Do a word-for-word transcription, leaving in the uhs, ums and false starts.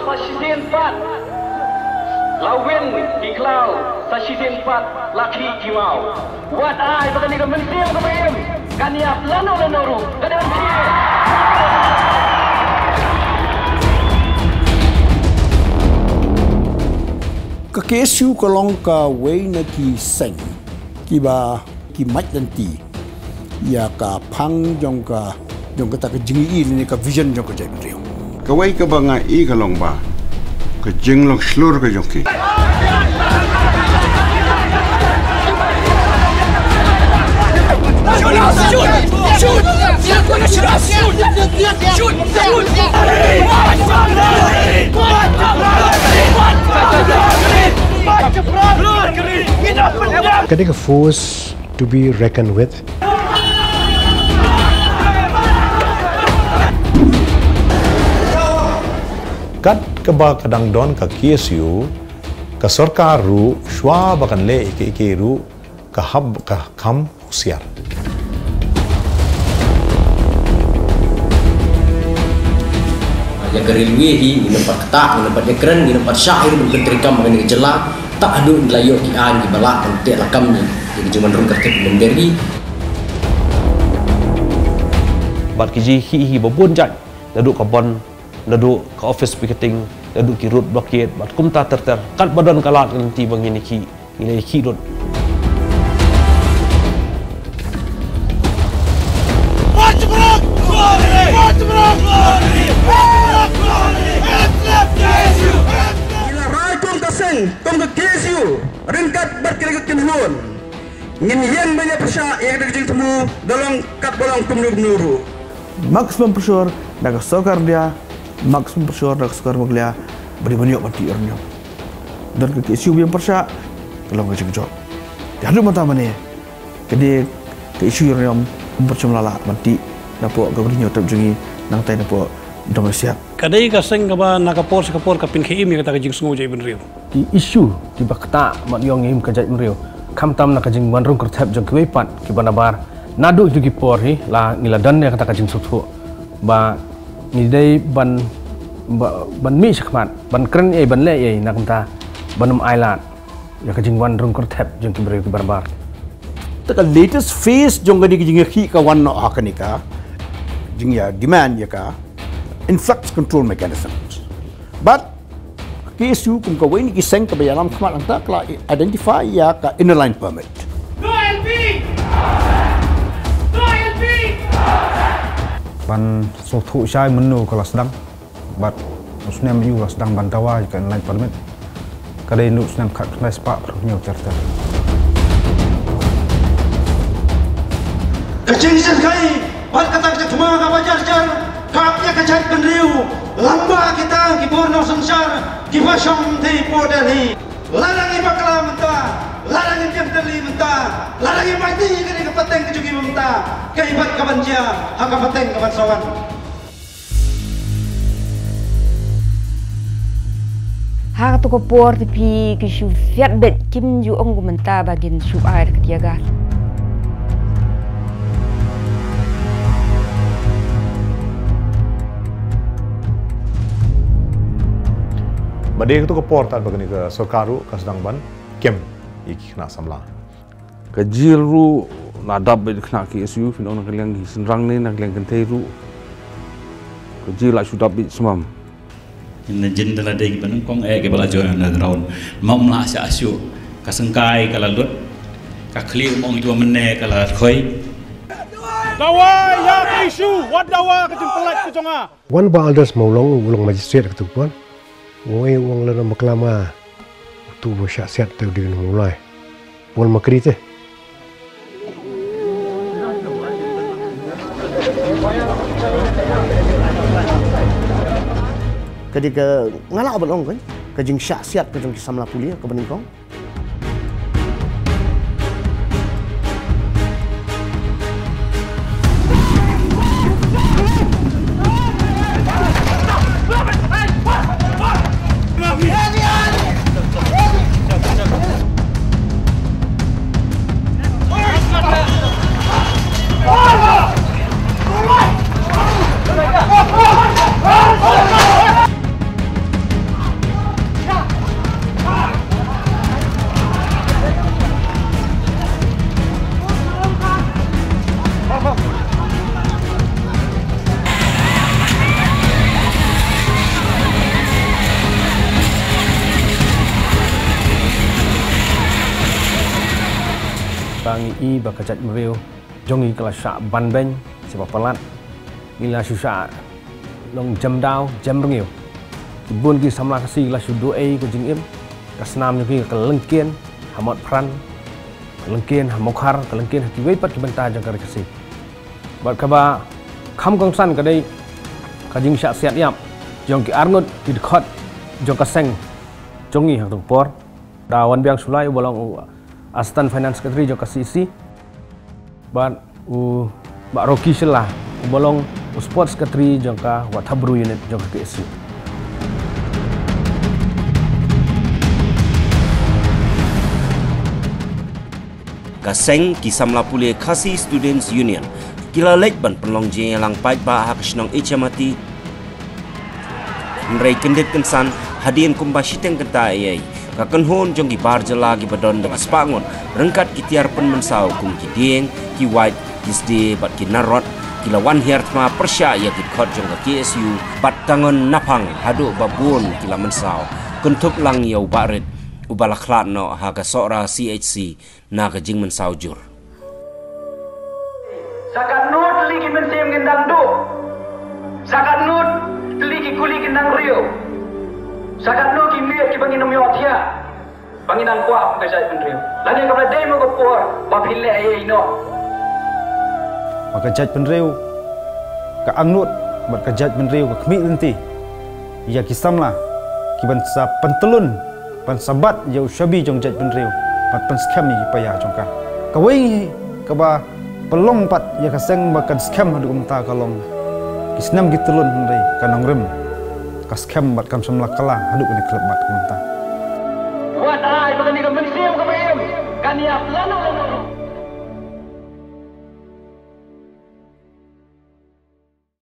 Sa shisien pat la win ki khlaw, sa shisien pat la khih ki maw. Wat ai ba kane ka mynsiem kaba im kan ïap lano lano ruh, ka dang khih. Ka K S U ka long kawei na ki seng kiba ki mait lynti ïa ka phang jong ka, jong kata ka jingïohi lane ka vision jong ka jaitbynriew. Kawei kaba nga i ka long ba ka jinglong shlur ka jong ki. Ka dei ka force to be reckoned with. Kat kaba ka dang don ka K S U, ka sorkar ruh shuwa ba kan leh ïa kiei kiei ruh ka hap ka kham husiar. Ïa ka railway hi ngin ym pat ktah, ngin ym pat ïakren, ngin ym pat shah hi ruh ban pyntreikam ha kane ka jylla. Tad haduh ngi la ïoh ki aiñ kiba lah ban teh lakam ïa ka jingwan rung kyrtep ïa ka jaitbynriew. Bad ki jingïakhih hi ba bun jait, naduh ka bond, naduh ka office picketing, naduh ki road blockade bad kumta ter ter. Katba don ka lad ka lynti ba ngin ïakhih, ngin ïakhih lut. Ngi la rai kum ka seng, kum ka K S U, ryngkat bad ki riew ki khun. Ngin ïeng ban ïa pyrshah ïa ka jingthmu da long katba long kumno kumno ruh. Maximum pressure na ka sorkar India, maximum pressure na ka sorkar Meghalaya, ba dei ban ïoh ban tih uranium. Don ka issue ba ïeng pyrshah, ka long ka jingjop. Te haduh mynta mynne, ka dei ka issue uranium, ym pat shym la lah ban tih, napoh ka ri Hynñiewtrep jong ngi, nangta napoh Dong Siat. Ka dei ka seng kaba na ka por sha ka por ka pynkhein ïa kata ka jingsngew jaitbynriew. Ki issue kiba ktah bad ïong ïa ka jaitbynriew, khamtam na ka jingwan rung kyrthep jong kiwei pat kiba nabar. Naduh kito ki por hi la ngi la don ïa kata ka jingsngewthuh ba ngi dei ban, ba, ban mih shakhmat, ban kren ei, ban leh ei, na kumta ban ym ailad ïa ka jingwan rung kyrthep jong ki briew kiba nabar. Te ka latest phase jong kane ka jingïakhih ka wan noh ha kane ka jingïa demand ïa ka influx control mechanisms. But K S U kum kawei na ki seng kaba ïalam khmat hangta ka la identify ïa ka Inner Line Permit. No L P! No L P! Ban sngewthuh shai mynno ka la sdang. Bad u snem ïa u la sdang ban dawa ïa ka Inner Line Permit. Ka dei u snem khatkhyndai spah phraphew hynñiew ter ter. Ka jingshyrkhei bad kata ka jingthmu kaba jar jar ka ap ïa ka jaitbynriew lyngba kita ki bor nongsynshar kiba shong hangtei hapoh Delhi. Lada ngi bakla mynta, lada ngi ïeng tylli mynta, lada ngi ïeng ïa kane ka pateng ka jong ngi mynta, kaei pat kaban jia ha ka pateng kaban sa wan. Ha kato ka por te phi ki shu fiat beit, kim ju ong kumta ba kin shu ai da ka tear gas. Ba dei kato ka por tad ba kane ka sorkar ruh ka sdang ban kem ïa ki khynnah samla. Ka jil ruh la dap beit khynnah K S U, phin ong na ka liang ki shynrang ne na ka liang kynthei ruh. Ka jil la shu dap beit smam. Ynda jin da la dei kiba nyngkong eh kiba la join underground. Mam lah sha shuh. Ka syngkai ka la lut. Ka khlieh mong jua mynne ka la khoi. Dawa ïa ka issue, wat dawa ka jingpyllait ka jong nga. Wan ba Aldous Mawlong u long magistrate ka tu pon. Wei wang lada maklama. Tu ba shah siat te u dei u Mawlai. Wan makri te. Ka dei ka nga lah ban ong kan ka jingshah siat ka jong ki samla pule kaba nyngkong. Ngi i ba ka jaitbynriew jong ngi ka la shah ban beiñ, sha ba palat. Ngi la shu shah long jem daw, jem rngiew. Ki bun ki samla Khasi ki la shu duh ei ka jingim. Ka snam jong ki ka lyngkien ha Motphran, ka lyngkien ha Mawkhar, ka lyngkien ha kiwei pat ki bynta jong ka ri Khasi. Bad kaba kham kongsan ka dei ka jingshah siat ïap jong ki arngut ki dkhot jong ka seng jong ngi ha katu ka por. Da Wanbiang Shullai uba long u Assistant Finance Secretary jong ka C E C. Bad u Bah Rocky Shylla uba long u Sports Secretary jong ka Wahthapbru Unit jong ka K S U. Ka seng ki samla pule Khasi Students Union ki la leit ban pynlong jingïalang paidbah ha ka shnong Ichamati. Hynrei kyndit kynsan, hadien kumba shiteng kynta ei ei, ka kynhun jong ki bar jylla kiba don da ki spah ngut ryngkat ki tiar pynmynsaw kum ki dieng, ki wait, ki sdie bad ki narot, ki la wan hiar thma pyrshah ïa ki dkhot jong ka K S U bad ka ngon naphang haduh ba bun ki la mynsaw, kynthup lang ïa u Bah Rit uba la khlad noh ha ka Sohra C H C na ka jingmynsaw jur. Sa katno tylli ki mynsiem ngin dang duh? Sa katno tylli ki kuli kin dang riew? Sa katno ki miet kiba ngin ym ïohthiah ba ngin dang kwah kum ka jaitbynriew? Lane kaba la dei mo ka por ba phin leh ei ei noh? Ba ka jaitbynriew ka angnud bad ka jaitbynriew ka khmih lynti ïa ki samla kiban sa pyntlun, ban sa bat ïa u shabi jong jaitbynriew bad pynskhem ïa ki paia jong ka. Kawei kaba pynlong pat ïa ka seng ba kan skhem haduh mynta ka long ki snem ki tlun, hynrei ka nongrim ka skhem bad kam shym la kylla haduh kane ka khyllipmat mynta. Wat ai ba kane ka mynsiem kaba im kan ïap lano lano.